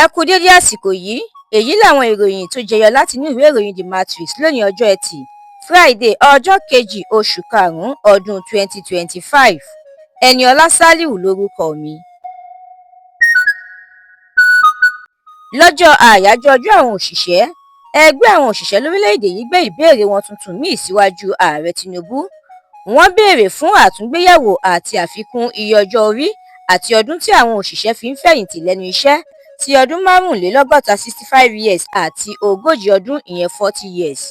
Ẹ kú dédé àsìkò yìí. Èyí làwọn ìròyìn tó jẹyọ látinú ìwé ìròyìn The Matrix lónìí, ọjọ́ Etí Friday, ọjọ́ 2 oṣù karùn-ún ọdún 2025. Ẹniọlá Sálíù lórúkọ mi. Lọ́jọ́ àyájọ́ ọjọ́ àwọn òṣìṣẹ́, ẹgbẹ́ àwọn òṣìṣẹ́ lórílẹ̀‐èdè yìí gbé ìbéèrè wọn tuntun míì síwájú Ààrẹ Tinubu. Wọ́n béèrè fún àtúngbéyẹ̀wò àti àfikún iye ọjọ́ orí àti ọdún tí àwọn òṣìṣẹ́ fi ń fẹ̀yìntì lẹ́nu iṣẹ́ sí ọdún 65, 65 years, àti 40 ọdún, ìyẹn 40 years.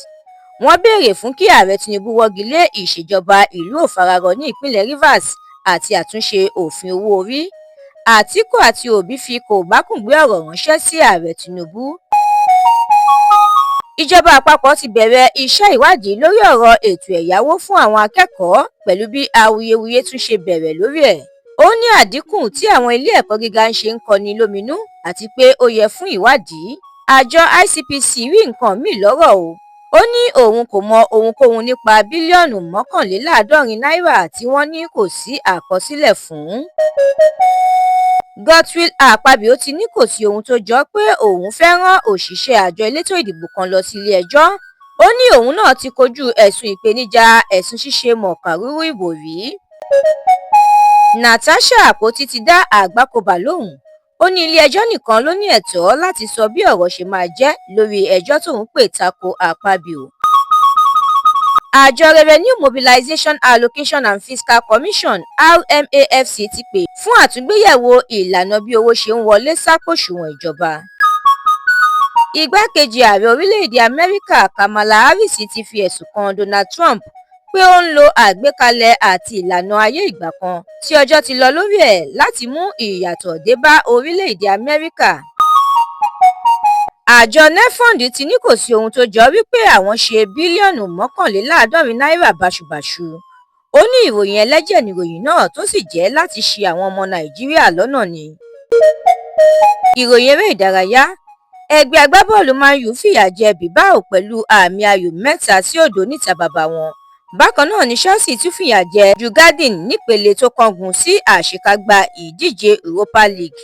Wọ́n béèrè fún kí Ààrẹ Tinubu wọ́gi lé ìṣèjọba ìlú òfararọ ní ìpínlẹ̀ Rivers àti àtúnṣe òfin owó orí. Àtíkù àti Òbí fi kòbákùngbé ọ̀rọ̀ ránṣẹ́ sí Ààrẹ Tinubu. Ìjọba àpapọ̀ ti bẹ̀rẹ̀ iṣẹ́ ìwádìí lórí ọ̀rọ̀ ètò ẹ̀yáwó fún àwọn akẹ́kọ̀ọ́ pẹ̀lú bí awuyewuye tún ṣe bẹ̀rẹ̀ lórí ẹ̀. Ó ní àdínkù tí àwọn ilé ẹ̀kọ́ gíga ń ṣe ń kọni lóminú àti pé ó yẹ fún ìwádìí. Àjọ ICPC rí nǹkan míì lọ́rọ̀ o. Ó ní òun kò mọ ohunkóhun nípa bílíọ̀nù 71 náírà tí wọ́n ní kò sí àkọsílẹ̀ fún. Godswill Akpabio ti ní kò sí ohun tó jọ pé òun fẹ́ rán òṣìṣẹ́ àjọ elétò ìdìbò kan lọ sí ilé-ẹjọ́. Ó ní òun náà ti kojú ẹ̀sùn ìpèníjà ẹ̀sùn ṣíṣe mọ̀kàrúrú ìbò rí. Natasha Akpoti ti dá Àgbákòbà lóhùn. Ó ní ilé-ẹjọ́ nìkan ló ní ẹ̀tọ́ láti sọ bí ọ̀rọ̀ ṣe máa jẹ́ lórí ẹjọ́ tóun pè ta ko Akpabio. Àjọ Revenue Mobilization Allocation and Fiscal Commission, RMAFC, ti pè fún àtúngbéyẹ̀wò ìlànà bí owó ṣe ń wọlé sápòṣùwọ̀n ìjọba. Igbákejì ààrẹ orílẹ̀-èdè Amẹ́ríkà Kamala Harris ti fi ẹ̀sùn kan Donald Trump pé ó ń lo àgbékalẹ̀ àti ìlànà ayé ìgbà kan tí ọjọ́ ti lọ lórí ẹ̀ láti mú ìyàtọ̀ dé bá orílẹ̀-èdè Amẹ́ríkà. Àjọ NELFUND ti ní kò sí ohun tó jọ wípé àwọn ṣe bílíọ̀nù 71 náírà báṣubàṣu. Ó ní ìròyìn ẹlẹ́jẹ̀ nìròyìn náà, tó sì jẹ́ láti ṣi àwọn ọmọ Nàìjíríà lọ́nà ni. Ìròyìn eré ìdárayá. Ẹgbẹ́ agbábọ́ọ̀lù Man U fìyà jẹ Bilbao pẹ̀lú àmì ayò 3-0 níta bàbá wọn. Bákan náà ni Chelsea tún fìyà jẹ Djurgarden nípele tó kángun sí àṣekágbá ìdíje Europa League.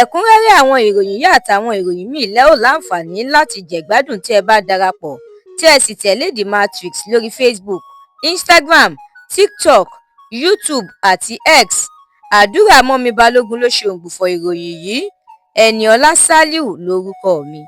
Ẹ̀kúnrẹ́rẹ́ àwọn ìròyìn yìí àtàwọn ìròyìn míì lẹ́ ò láǹfààní láti jẹ̀gbádùn tẹ́ ẹ bá darapọ̀ tẹ́ ẹ sì tẹ̀lé The Matrix lórí Facebook, Instagram, TikTok, YouTube àti X. Àdúrà mọ́mi Balógun ló ṣe òǹgbùfọ̀ ìròyìn yìí. Ẹniọlá Sálíù lórúkọ mi.